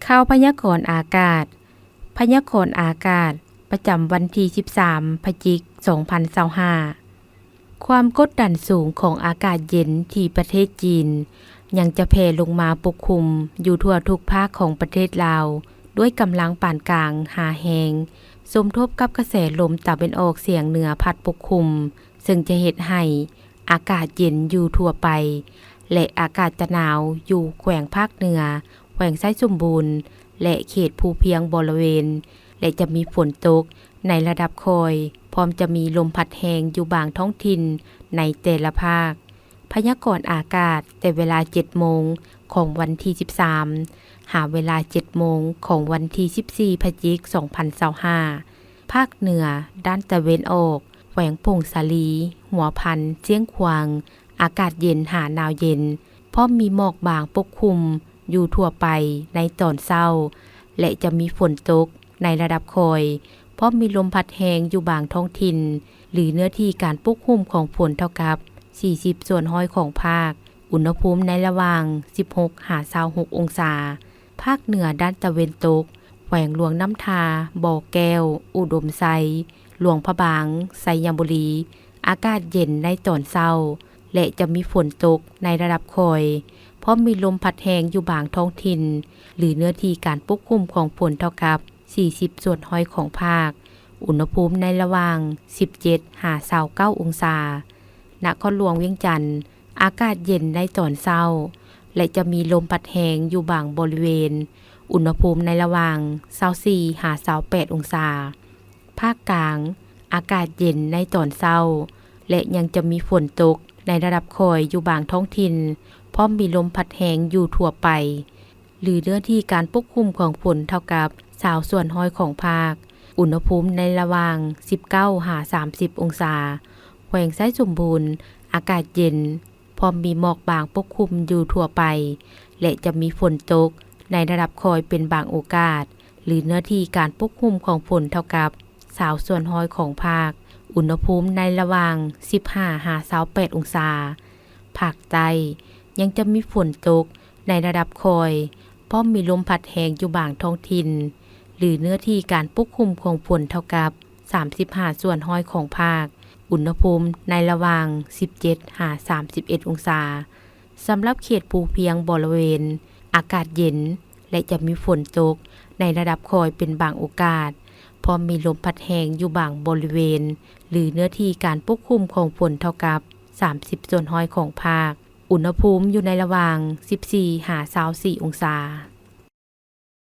ຂ່າວພະຍາກອນອາກາດ. ພະຍາກອນອາກາດປະຈຳວັນທີສິບສາມ ພະຈິກ ສອງພັນຊາວຫ້າ. ຄວາມກົດດັນສູງຂອງອາກາດເຢັນທີ່ປະເທດຈີນ ຍັງຈະແຜ່ລົງມາປົກຄຸມຢູ່ທົ່ວທຸກພາກຂອງປະເທດລາວ ດ້ວຍກຳລັງປານກາງຫາແຮງ, ສົມທົບກັບກະແສລົມຕາເວັນອອກສຽງເໜືອພັດປົກຄຸມ, ເຊິ່ງຈະເຮັດໃຫ້ອາກາດເຢັນຢູ່ທົ່ວໄປ ແລະ ອາກາດຈະໜາວຢູ່ແຂວງພາກເໜືອ, ແຂວງໄຊສົມບູນ ແລະ ເຂດພູພຽງບໍລະເວນ ແລະ ຈະມີຝົນຕົກໃນລະດັບຄ່ອຍ, ພ້ອມຈະມີລົມພັດແຮງຢູ່ບາງທ້ອງຖິ່ນໃນແຕ່ລະພາກ. ພະຍາກອນອາກາດແຕ່ເວລາເຈັດໂມງຂອງວັນທີສິບສາມ ຫາເວລາເຈັດໂມງຂອງວັນທີສິບສີ່ ພະຈິກ ສອງພັນຊາວຫ້າ. ພາກເໜືອດ້ານຕາເວັນອອກ, ແຂວງຜົ້ງສາລີ, ຫົວພັນ, ຊຽງຂວາງ, ອາກາດເຢັນຫາໜາວເຢັນ, ພ້ອມມີໝອກບາງປົກຄຸມຢູ່ທົ່ວໄປໃນຕອນເຊົ້າ ແລະ ຈະມີຝົນຕົກໃນລະດັບຄ່ອຍ, ພ້ອມມີລົມພັດແຮງຢູ່ບາງທ້ອງຖິ່ນ ຫຼື ເນື້ອທີ່ການປົກຄຸມຂອງຝົນເທົ່າກັບສີ່ສິບສ່ວນຮ້ອຍຂອງພາກ, ອຸນຫະພູມໃນລະຫວ່າງສິບຫົກຫາຊາວຫົກອົງສາ. ພາກເໜືອດ້ານຕາເວັນຕົກ, ແຂວງຫຼວງນ້ຳທາ, ບໍ່ແກ້ວ, ອຸດົມໄຊ, ຫຼວງພະບາງ, ໄຊຍະບູລີ, ອາກາດເຢັນໃນຕອນເຊົ້າ ແລະ ຈະມີຝົນຕົກໃນລະດັບຄ່ອຍ, ພ້ອມມີລົມພັດແຮງຢູ່ບາງທ້ອງຖິ່ນ ຫຼື ເນື້ອທີ່ການປົກຄຸມຂອງຝົນເທົ່າກັບສີ່ສິບສ່ວນຮ້ອຍຂອງພາກ, ອຸນຫະພູມໃນລະຫວ່າງສິບເຈັດຫາຊາວເກົ້າອົງສາ. ນະຄອນຫຼວງວຽງຈັນ, ອາກາດເຢັນໃນຕອນເຊົ້າ ແລະ ຈະມີລົມພັດແຮງຢູ່ບາງບໍລິເວນ, ອຸນຫະພູມໃນລະຫວ່າງຊາວສີ່ຫາຊາວແປດອົງສາ. ພາກກາງ, ອາກາດເຢັນໃນຕອນເຊົ້າ ແລະ ຍັງຈະມີຝົນຕົກໃນລະດັບຄ່ອຍຢູ່ບາງທ້ອງຖິ່ນ, ພ້ອມມີລົມພັດແຮງຢູ່ທົ່ວໄປ ຫຼື ເນື້ອທີ່ການປົກຄຸມຂອງຝົນເທົ່າກັບຊາວສ່ວນຮ້ອຍຂອງພາກ, ອຸນຫະພູມໃນລະຫວ່າງສິບເກົ້າຫາສາມສິບອົງສາ. ແຂວງໄຊສົມບູນ, ອາກາດເຢັນ, ພ້ອມມີໝອກບາງປົກຄຸມຢູ່ທົ່ວໄປ ແລະ ຈະມີຝົນຕົກໃນລະດັບຄ່ອຍເປັນບາງໂອກາດ ຫຼື ເນື້ອທີ່ການປົກຄຸມຂອງຝົນເທົ່າກັບຊາວສ່ວນຮ້ອຍຂອງພາກ, ອຸນຫະພູມໃນລະຫວ່າງສິບຫ້າຫາຊາວແປດອົງສາ. ພາກໃຕ້ ຍັງຈະມີຝົນຕົກໃນລະດັບຄ່ອຍ, ພ້ອມມີລົມພັດແຮງຢູ່ບາງທ້ອງຖິ່ນ ຫຼື ເນື້ອທີ່ການປົກຄຸມຂອງຝົນເທົ່າກັບສາມສິບຫ້າສ່ວນຮ້ອຍຂອງພາກ, ອຸນຫະພູມໃນລະຫວ່າງສິບເຈັດຫາສາມສິບເອັດອົງສາ. ສຳລັບເຂດພູພຽງບໍລະເວນ ອາກາດເຢັນ ແລະ ຈະມີຝົນຕົກໃນລະດັບຄ່ອຍເປັນບາງໂອກາດ, ພ້ອມມີລົມພັດແຮງຢູ່ບາງບໍລິເວນ ຫຼື ເນື້ອທີ່ການປົກຄຸມຂອງຝົນເທົ່າກັບສາມສິບສ່ວນຮ້ອຍຂອງພາກ, ອຸນຫະພູມຢູ່ໃນລະຫວ່າງສິບສີ່ຫາຊາວສີ່ອົງສາ.